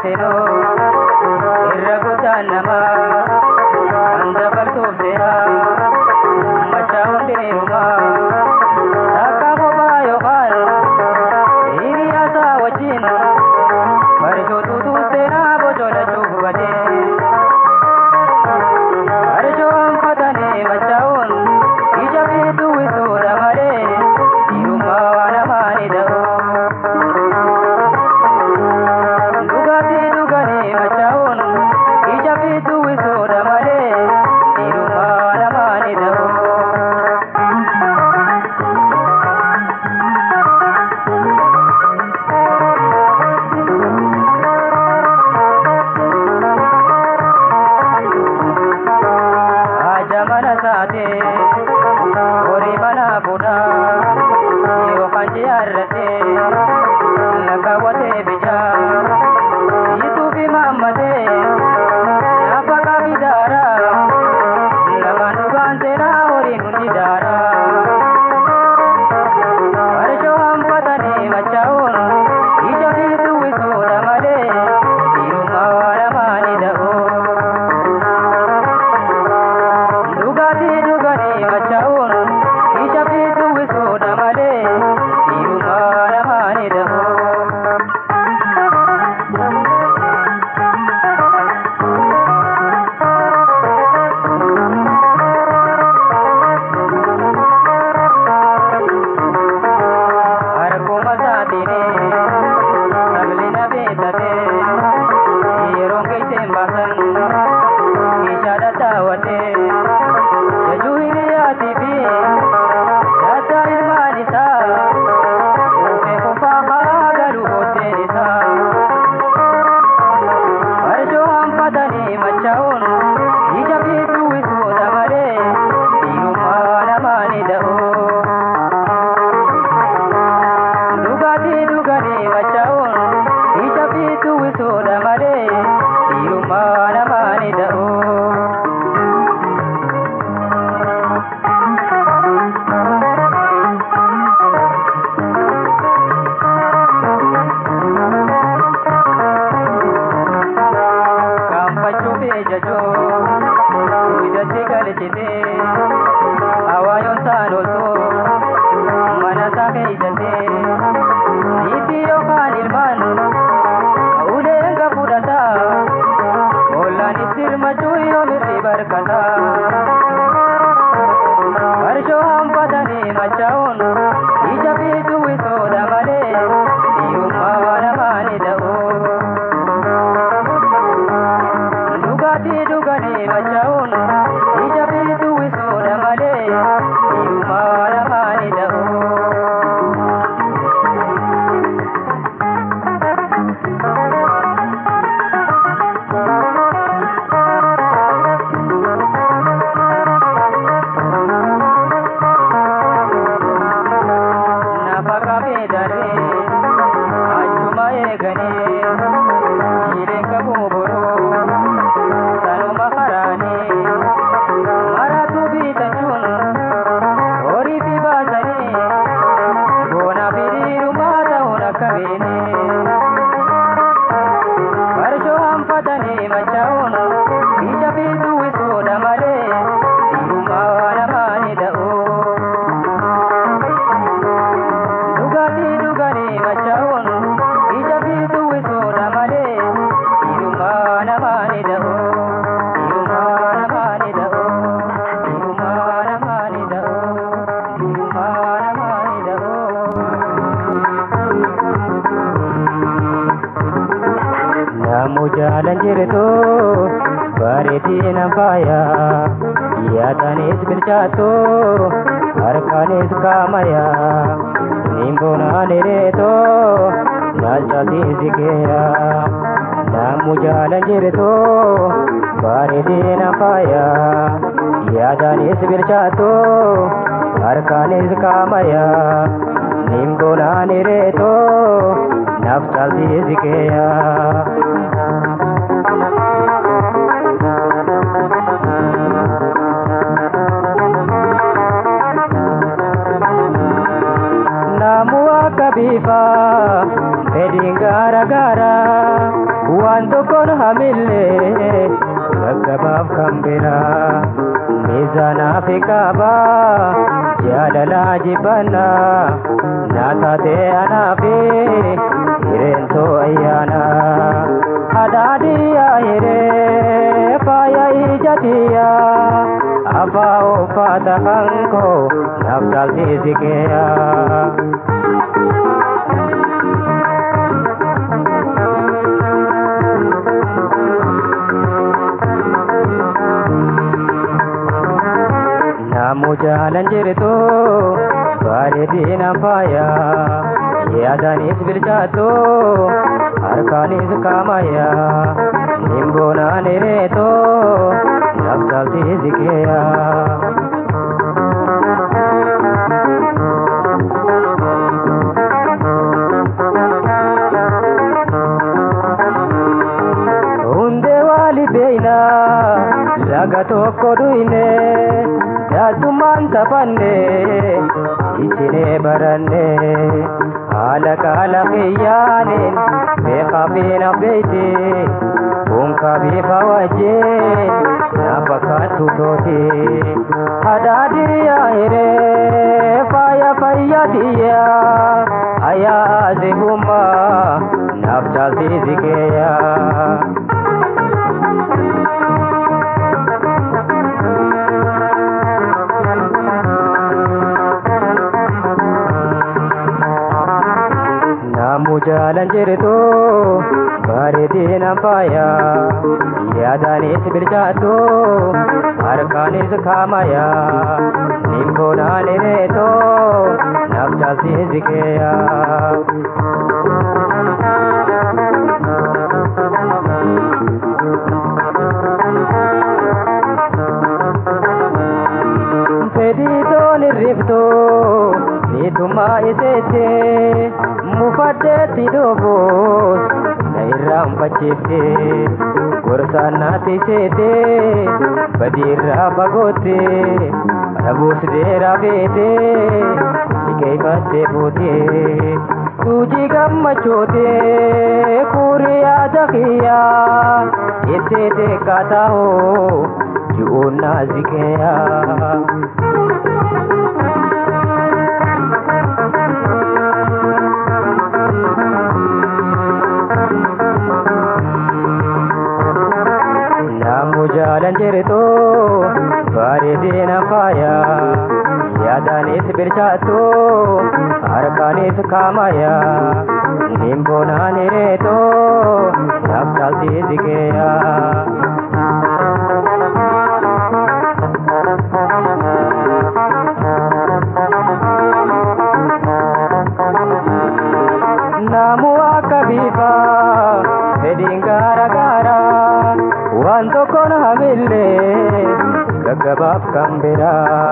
seenoo irra guddaan namaa kan dabaltuuf seeraa machaa hundeerumaa takka kophaa yookaan hiriyaasaa wajjin farshootuutu seenaa bocolachuu hubatee farshoo hanfatanii machaa'uun ija fiituu wisuudha malee dhiirummaa waan hamaani ta'u. Dhugaatii dhuganii machaa'uun ija fiituu wisuudha malee dhiirummaa waan hamaani ta'u. Haja mana saatee horii mana fuudhaa yookaan ji'aarratee lakkaawwatee bijaa hiituu fi maammatee nafaqa bidaaraa lamaan dhugaan seenaa horiin hundi daaraa. Farshoo hanfatanii machaa'uun ija fiituu wisuudha malee dhiirummaa waan hamaani ta'u. Dhugaatii dhuganii machaa'uun ija fiituu wisuudha malee dhiirummaa waan hamaani ta'u. Harkuma isaatiin sabli na beekate yeroon keessa hin baasan keeshaa dhadhaawwate jajuu hiriyaatii fi dhadhaa ilmaan isaa uffee kufaa haa galu booddeen isaa. Farshoo hanfatanii machaa'uun ija fiituu wisuudha malee dhiirummaa waan hamaani ta'u. Dhugaatii dhuganii machaa'uun ija fiituu wisuudha malee dhiirummaa waan hamaani ta'u. Kaanfachuu fi jajoo guddatti galchitee hawaayoon saan ooltoo mana isaa keeysatee niitii yookaan ilmaan uleen ka fudhataa ollaanis dirmachuu yoo mirri barkataa. Farshoo hanfatanii machaa'uun ija fiituu wisuudha malee dhiirummaa waan hamaani ta'u. Dhugaatii dhuganii machaa'uun ija fiituu wisuudha malee dhiirummaa waan hamaani ta'u. Nafaqa beedaree achuma eeganii jileen qabu boroo sanuma karaanii maraatu bitachuun horii fi baasanii goonaa fi dhiirummaa ta'uun akka beene. Farshoo hanfatanii machaa'uun ija fiituu wisuudha malee dhiirummaa waan hamaani ta'u. Dhugaatii dhuganii machaa'uun ija fiituu wisuudha malee dhiirummaa waan hamaani ta'u. Dhiirummaa waan hamaani ta'u. Dhiirummaa waan hamaani ta'u. Dhiirummaa waan hamaani ta'u. Namu jaalan jirtu bareedina faaya yaadanis bilchaatu harkaanis kaamaya nimboonaan ereetoo naalchaatii zikeera. Namu jaalan jirtu bareedina faaya yaadanis bilchaatu harkaanis kaamaya nimboonaan ereetoo naaf caaltii zikeera. Namu akka biif bifa fedhiin gaara gaara waan tokkoon hamillee gaggabaaf kan biraa miizaanaa fi kaabaa jaalalaa jibbannaa naa taatee anaa fi hireentoo ayyaana adaadiyyaa hiree faaya ijatiyyaa abbaa uffata kankoo naaf caaltii. Namu jaalan jirtu bareedina faaya yaadaanis bilchaattu harkaanis kaamaya nimboonaan hireeto naaf caaltii zikeeya. Hundee waali beeyna laga tokko dhuyne jaaltummaan taphanne ichinee baranne haala qaala qiyyaaniin beekaa fi naaf beeyti unkaa bifa wajjin na fakkaattu tooti adaadiyyaa hiree faaya fayyatiyyaa ayaa azibummaa naaf caaltii zikeeyyaa. Namu jaalan jirtu bareedina faaya yaadaanis bilchaattu harkaanis kaamaya nimboonaan hireeto naaf caaltii zikeeya. Fedhii toon hirriftu niitummaa iseette mufaddeetti dhoobus na irraanfachiifte gorsaan naatti seete badiirraa fagootte rabuus deeraa feete liqeeffatte fuute tuujii gammachoote kurii yaada kiyyaa ittee xiqqaataa'oo ji'uun naa zikeeyaa. Namu jaalan jirtu bareedina faaya yaadaanis bilchaattu harkaanis kaamaya nimboonaan hireeto naaf caaltii zikeeya. Namu akka bifa fedhiin gaara gaara waan tokkoon hamillee gaggabaaf kan biraa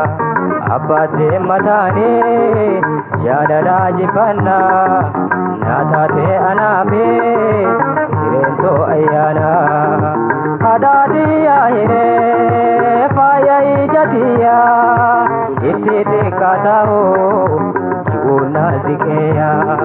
abbaattee mataanii jaalalaa jibbannaa naa taatee anaa fi hireentoo ayyaana adaadiyyaa hiree faaya ijatiyyaa itti xiqqaataa'oo ji'uun naa zikeeyaa.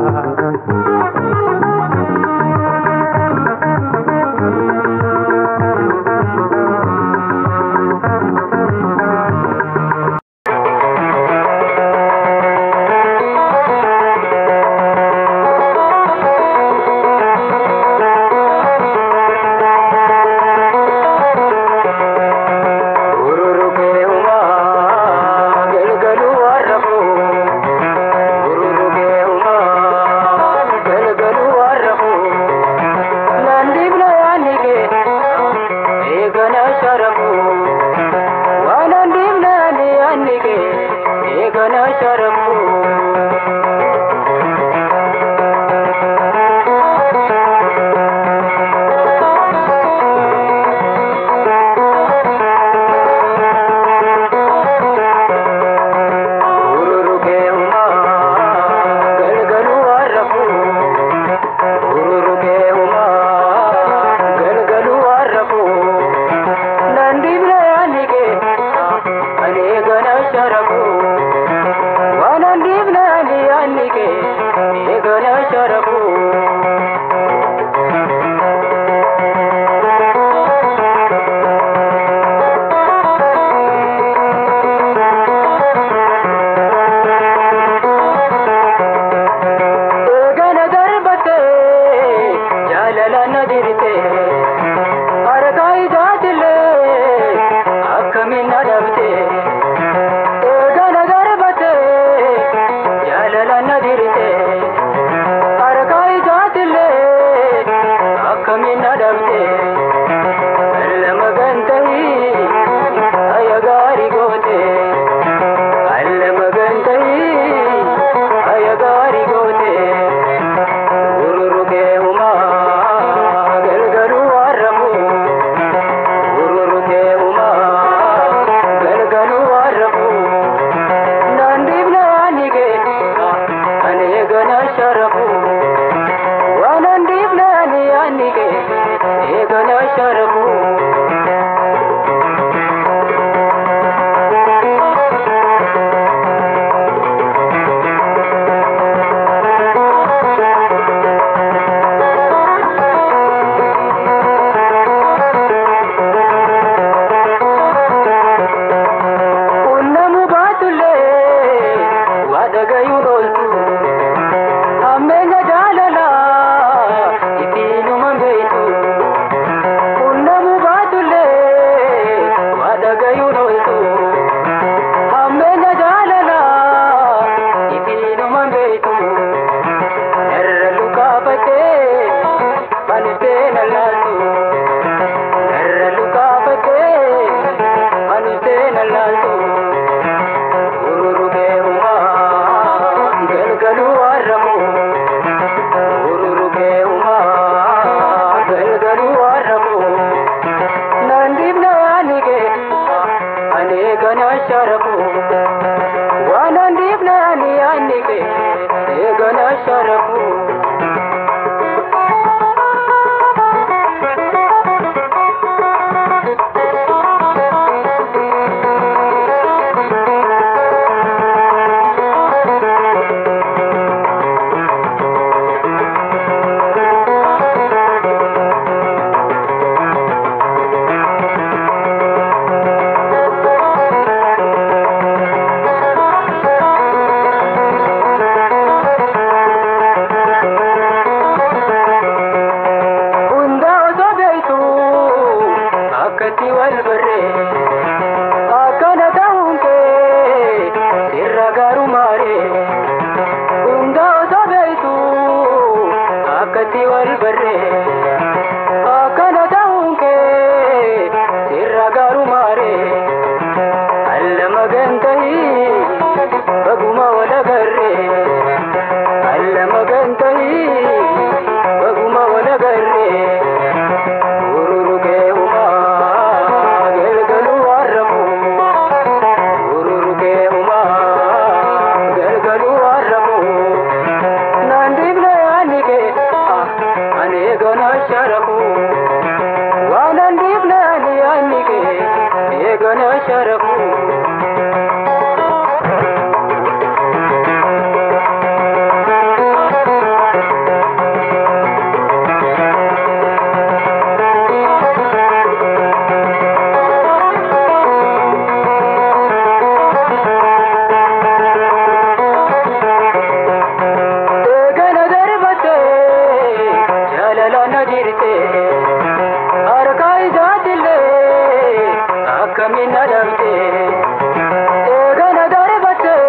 eegana sharafu. Eegana darbate jaalala na dirte harka ijaatillee akkamiin na dhabde. Eegana darbate jaalala na dirte harka ijaatillee akkamiin na dhabde. Allama gantahii aya gaarii goote. Allama gantahii aya gaarii goote. Ururukee humaa galgaluu arrabu. Ururukee humaa galgaluu arrabu. Naan dhiibna ani kee ani eegana sharafu. Waan an dhiibna ani kee eegana sharafu. Qunnamu baatullee waa dhagayuun ooltu. Hammeenya jaalalaa ittiinuma beektu. Qunnamu baatullee waa dhagayuun ooltu. Hammeenya jaalalaa ittiinuma beektu. Narra lukaafatee maluftee na laaltu. Narra lukaafatee maluftee na laaltu. Ururukee humaa galgaluu arrabu. Ururukee humaa galgaluu arrabu. Naan dhiibna ani kee ani eegana sharafu. Waan an dhiibna ani kee eegana sharafu. Hunda osoo beektu akkatti wal barree akkana ta'uun kee sirra garumaaree. Hunda osoo beektu akkatti wal barree akkana ta'uun kee sirra garumaaree. Allama gantahii baguma wal agarree. Allama gantahii baguma wal agarree. Ururukee humaa galgaluu arrabu. Ururukee humaa galgaluu arrabu. Naan dhiibna ani kee ani eegana sharafu. Waan an dhiibna ani kee eegana sharafu. Eegana darbatee jaalala na jirte harka ijaatillee akkamiin na dhabde. Eegana darbatee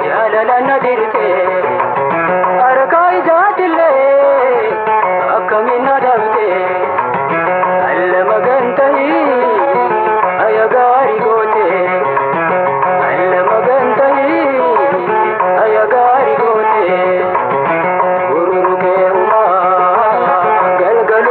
jaalala na jirte harka ijaatillee akkamiin na dhabde. Allama gantahii aya gaarii goote. Allama gantahii aya gaarii goote. Ururukee humaa galgaluu.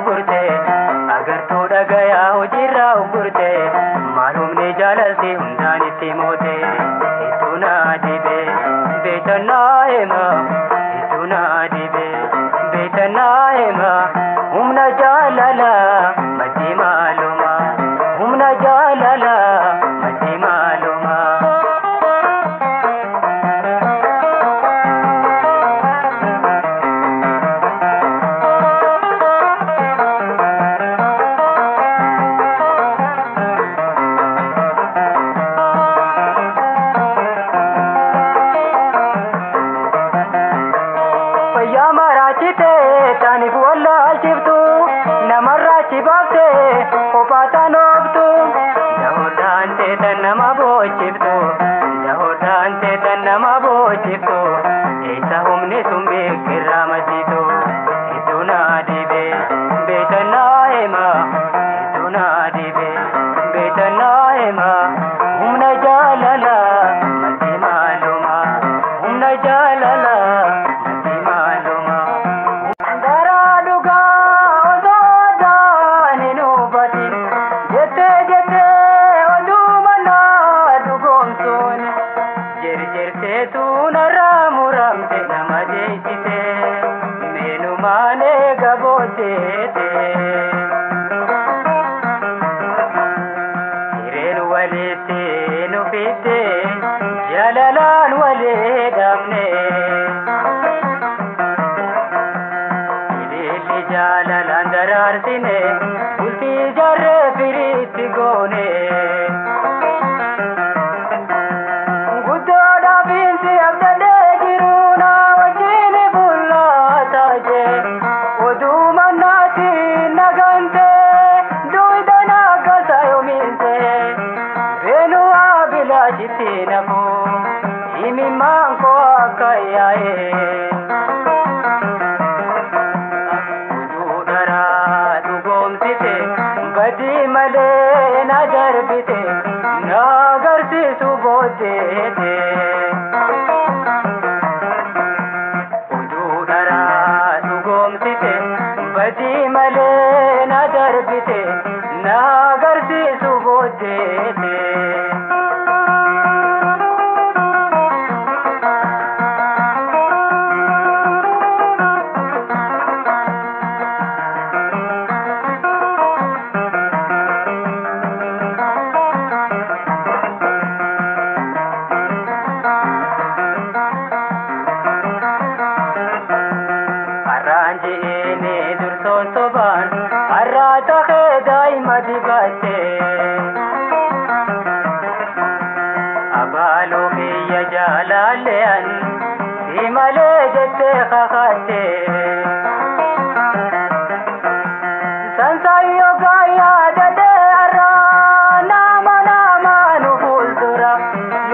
ugurte agartuu dhagayaa hojiirraa ugurte maal humni jaalalti hundaan itti moote itti naa dibe beekannaa hima itti naa dibe beekannaa hima humna jaalala maddi maaluma humna jaalala maddi maaluma. Taniif wallaalchiftu namarraa chibaafte kophaa ooftu dahoodhaan teetan nama boochiftu dahoodhaan teetan nama boochiftu eessa humni sun beekirraa madditu iddoo naa dibe beekannaa hima iddoo naa dibe beekannaa hima humna jaalala maddi maaluma humna jaalala maddi maaluma. Hireen walitti nu fidde jaalalaan walii dhabne. Ililli jaalalaan daraarsine bultii jarree firiitti goone. Guddoo dhaabiinsi abdadhee jiru na wajjin bullaa jee. Oduu mannaati nagante duwidaan akkasa yoominte beenuu abilaashitti nafu imimmaan koo akka yaa'e. Oduu dharaa dhugoomsite badii malee na darbite na agarsiisu booddeete. Oduu dharaa dhugoomsite badii malee na darbite na agarsiisu booddeete. Arraanjiini dursoon sobaan arraata kee daa'ima dibatte. Abaaloo kiyya jaalalle'an si malee jettee kakatte. Sansaayyoo gaayyaa dadee arraa nama nama nu fuuldura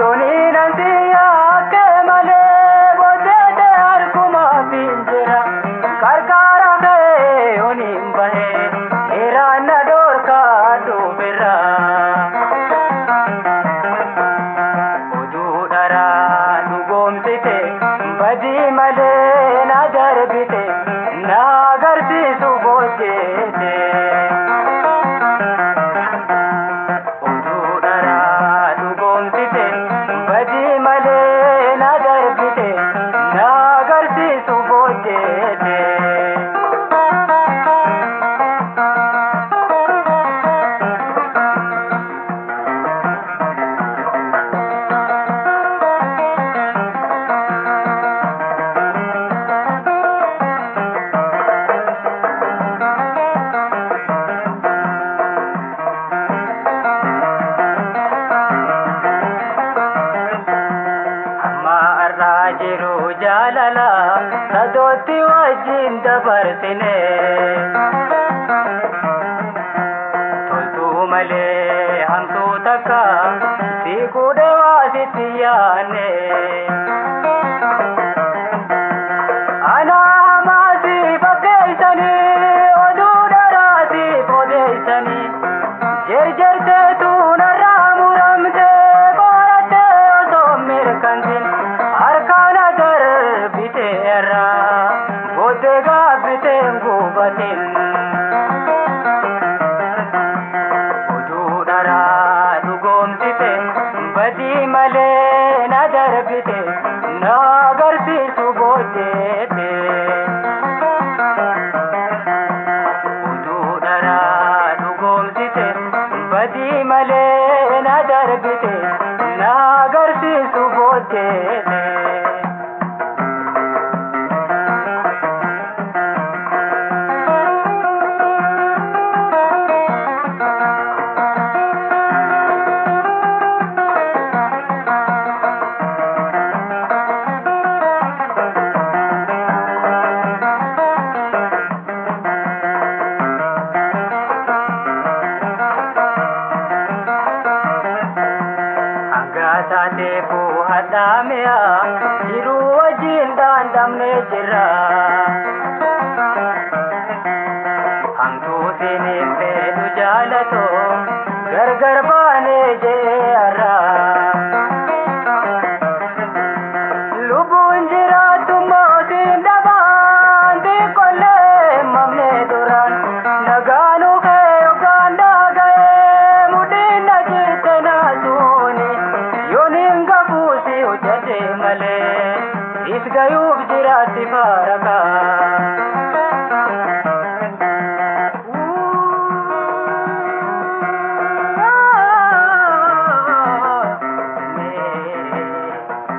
yooniin ansiyyaa akkee malee booddeete harkumaaf hin jira. Qarqara kee yooniin bahee heeraan na dhorkaa dhuferra. Oduu dharaa dhugoomsite badii malee na darbite booddeete. Jiru wajjin dandamne jira. Hamtuu siniin fedhu jaalatoo gargar baanee jeerra. Lubbuun jiraattu mootiin dhabaan xiqqollee mamnee duraan nagaanuu kee yookaan daaga'ee mudhiin na jirte naasuuni yooniin gafuusi hojjate malee. Isgayuuf jiraatti faaraka.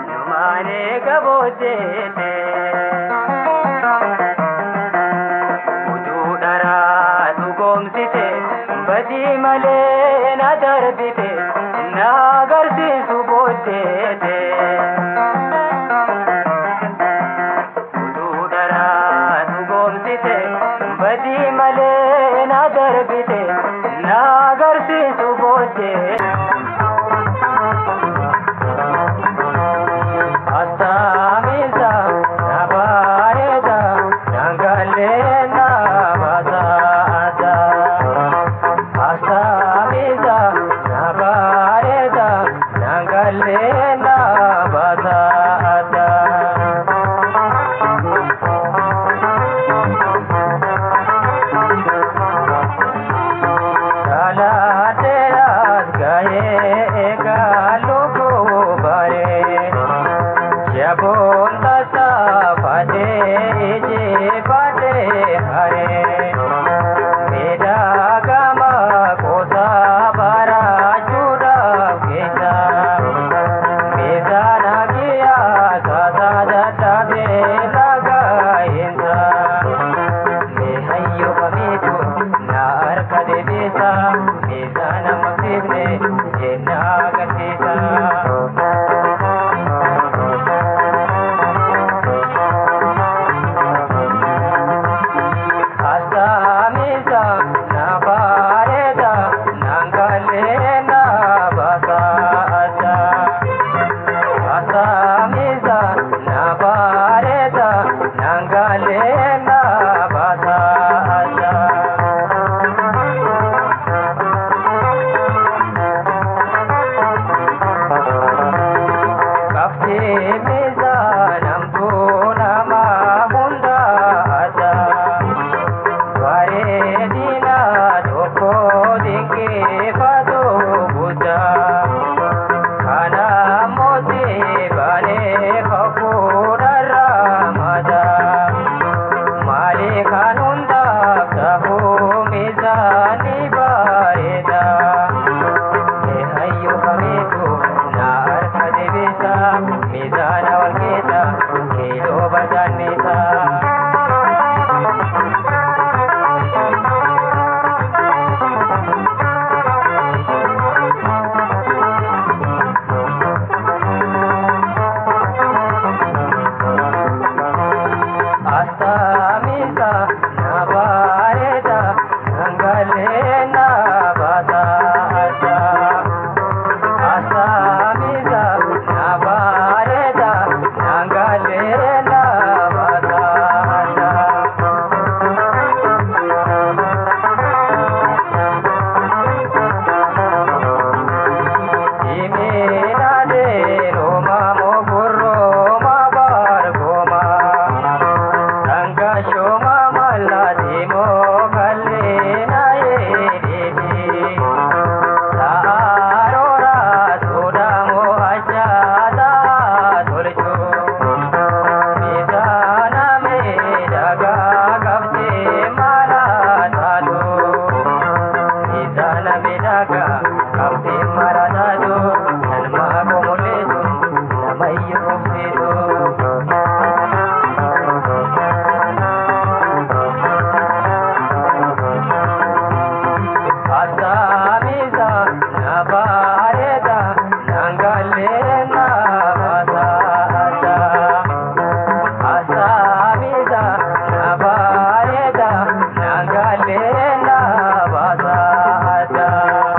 Numaanee gabooddeete. Utuu dharaa dhugoomsite badii malee na darbite na agarsiisu booddeete. Badii malee na darbite na agarsiisu booddee. Astaamisa na bareeda dhangalee na basaadha. Astaamisa na bareeda dhangalee na basaadha. Astamisa na bareda nangale. Beena baasa addaa.